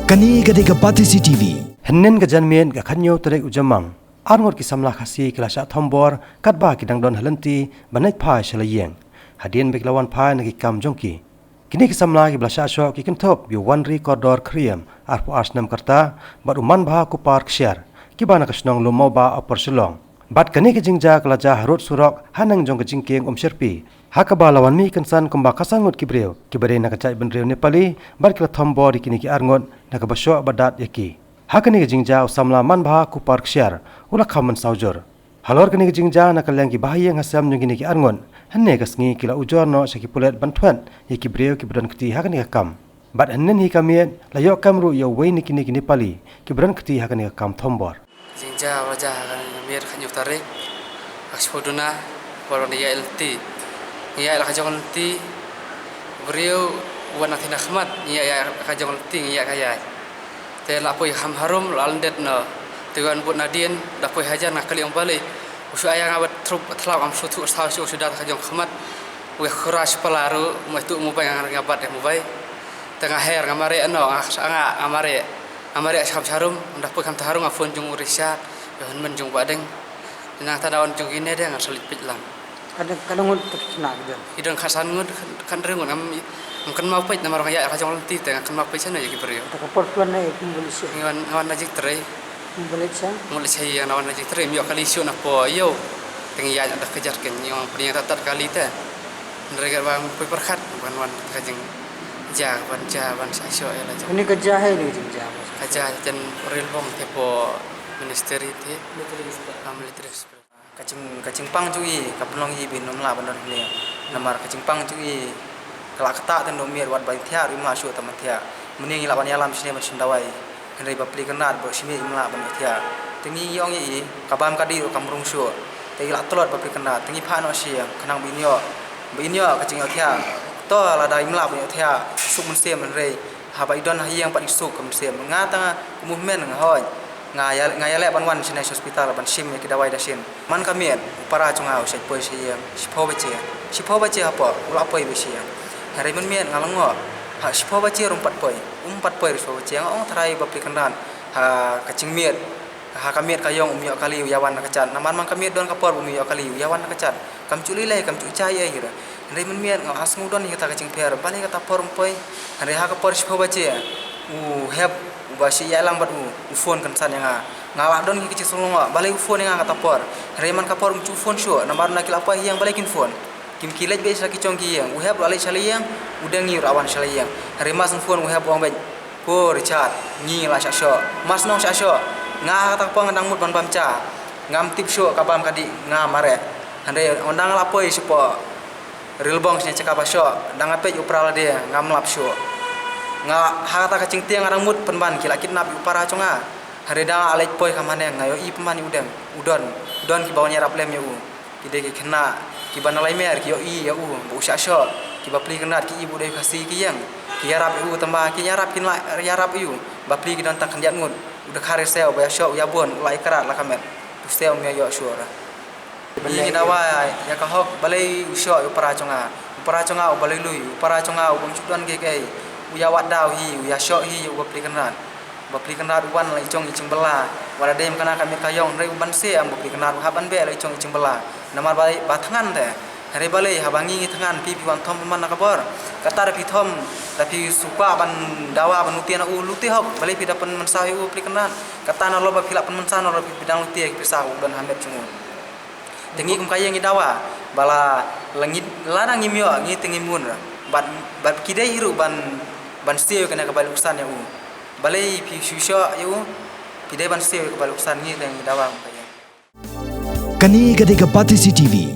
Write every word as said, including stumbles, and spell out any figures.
Kane ka dei ka Batesi T V. Hynnin ka janmiet ka khatnïew tarik u Jymmang, arngut ki samla Khasi ki la shah thombor katba ki dang don ha lynti ban leit phai sha la ïing, hadien ba ki la wan phai na ki kam jong ki. Kine ki samla kiba la shah shoh ki kynthup ïa u Wanri Kordor Khyriem, arphew ar snem ka rta, bad u Manbha Kupar Kshiar, kiba na ka shnong Lummawbah, Upper Shillong. Bad kane ka jingjia ka la jia harud surok haneng jong ka jingkieng Umshyrpi, ha kaba la wan mih kynsan kumba khatsan ngut ki briew kiba dei na ka jaitbynriew Nepali, bad ki la thombor ïa kine ki arngut na kaba shoh ba dat ïa ki. Ha kane ka jingjia u samla Manbha Kupar Kshiar u la kham mynsaw jur. Halor kane ka jingjia, na ka liang ki bahaïing hasem jong kine ki arngut, hynne ka sngi ki la ujor noh sha ki pulit ban thwet ïa ki briew kiba don kti ha kane ka kam. Bad hynnin hi ka miet la ïoh kem ruh ïa uwei na kine ki Nepali kiba don kti ha kane ka kam thombor. Jingjia ba la jia ha kane ka miet khatnïew tarik, ha ka shiphew duna, ba la ïaid lynti. Ngi ïaid la ka jong lynti, briew u wan na thina khmat, ngi ïaid la ka jong lynti, ngi ïaid ka ïaid. Te la poi kham harum, la lyndet noh. Te wan bud nadien, da poi hajan, nga kylli ong balei. U shu ai ïa nga bad trup, thlap, ngam shu thuh saw shuh, u shu da ka jong khmat. U ïa khura shi pala ruh, u mai tuh mobile, nga, nga bat ïa mobile. Te nga her, nga mareh noh, nga, nga, nga mareh. Nga mareh kham harum, da poi kham harum, nga phone jong u Richard, ïa u hynmen jong u Bah Deng. Nangta da wan jong kine de nga sa leit peit lang. Katno, katno ngut ki khynnah ki don? Ki don khatsan ngut, khat, khathynriew ngut, ngam, ngam kynmaw peit namar nga ïaid la ka jong lynti te ngam kynmaw peit shano ïa ki briew. Te ka por phi wan na ei, kumba leit sha? Nga wan, nga wan na jingtrei. Kumba leit sha? Kumba leit sha ïing, nga wan na jingtrei, ngim ïoh kali shuh na pdeng ïew. Te ngi ïaid da ka jar, kane ngi ong pynïeng tad tad kali te. Hynrei katba nga poi pyrkhat, ban wan ka jingjia, ban jia, ban shah shoh ïa la jong. Kane ka jia hi ne ka jingjia? Ka jia jan Rilbong te hapoh ministry te. Military hospital. Ah, military hospital. Ka jing, ka jingpang jong i, ka pynlong i ba in ym lah ban don hangne. Namar ka jingpang jong i, ka la ktah tang da u miet, wat ba in thiah ruh im lah shuh tang ban thiah. Mynne ngi lah ban ïalam shane ban shim dawai. Hynrei bapli kynrad ba shi miet im lah ban ïohthiah. Te ngi ong ïa i, ka bam ka dih ruh kam rung shuh. Te i la tlot bapli kynrad, te ngi phah noh sha ïing, khnang ba in ïoh, ba in ïoh ka jingïohthiah. To lada im lah ban ïohthiah, suk mynsiem, hynrei haba i don ha ïing pat i suk ka mynsiem. Nga tang kum u hynmen nga hoi. Nga ïa, nga ïaleh ban wan shane sha hospital ban shim ïa ki dawai dashin. Man ka miet u para jong nga u shait poi sha ïing shiphew baje. Shiphew baje hapoh u la poi beit sha ïing. Hynrei mynmiet nga la ong, ha shiphew baje ruh um pat poi. Um pat poi ruh shiphew baje, nga ong tharai bapli kynrad. Ha ka jingmiet, ha ka miet ka ïong um ïoh kali u ïa wan na ka jat. Namar man ka miet don ka por ba um ïoh kali u ïa wan na ka jat. Kam ju lei lei, kam ju jia ei ei ruh. Hynrei mynmiet nga la sngew don hi kata ka jingpher, balei kata por um poi. Hynrei ha ka por shiphew baje, u hep uba shu ïalang bad u, u phone kynsan ïa nga. Nga la don hi ka jingsngew lyngngoh, balei u phone ïa nga kata por. Hynrei man ka por um ju phone shuh, namar na ki la poi ha ïing balei kin phone. Kim, ki leit beit sha la ki jong ki ïing, u hep u la leit sha la ïing, u Deng u la wan sha la ïing. Hynrei mas phone u hep u ong beit, ko Richard, ngi la shah shoh. Mas nong shah shoh. Nga ha kata ka por nga dang mut ban bam ja. Ngam tip shuh ka bam ka dih, nga mareh. Hynrei ynda nga la poi shapoh Rilbong shane jaka ba shoh, da nga peit u para lade, ngam lap shuh. Nga ha kata ka jingtieng nga dang mut pynban ki la kidnap ïa u para jong nga. Hynrei da nga leit poi kham haneng nga ïohi pynban ïa u Deng, u don, u don kiba wan ïarap lem ïa u. Ki dei ki khynnah kiba na Laimer, ki ïohi ïa u ba u shah shoh, ki bapli kynrad ki i ba u dei u Khasi ki ïeng. Ki ïarap ïa u tang ba kin ïarap, kin lah ïarap ïa u. Bapli ki don tang khyndiat ngut. U dkhar ïa u sew ba ïa shoh u ïa bun, u la ïa krad la ka met. U sew um ïa ïoh shuh ruh. Ngi dawa ïa ka hok, balei u shoh ïa u para jong nga. U para jong nga uba lui lui, u para jong nga u bym shu don kiei kiei. U ïa wad daw hi, u ïa shoh hi ïa u bapli kynrad. Bapli kynrad u wan la i jong i jingbylla. Wat la dei ym kane ka miet ka ïong, hynrei u ban seh em, bapli kynrad u hap ban beh la i jong i jingbylla. Namar ba, ba thngan te. Hynrei balei haba ngi ngi thngan, phi phi wan thom pynban na ka bor. Kata da phi thom, da phi shu kwah ban dawa ban lute na u, lute hok, balei phi da pynmynsaw ïa u bapli kynrad. Kata nalor ba phi lah pynmynsaw nalor phi dang lute ïa ki pisa u don ha met jong u. Te ngi kum ka ïing ngi dawa ba la, la ngi, lada ngim ïoh, ngi te ngim bun ruh. Bad, bad ki dei hi ruh ban, ban siew ïa kane kaba luksan ïa u. Balei phi shu shoh ïa u, phi dei ban siew ïa kaba luksan, ngi te ngi dawa kum ka ïing. Kane ka dei ka Batesi T V.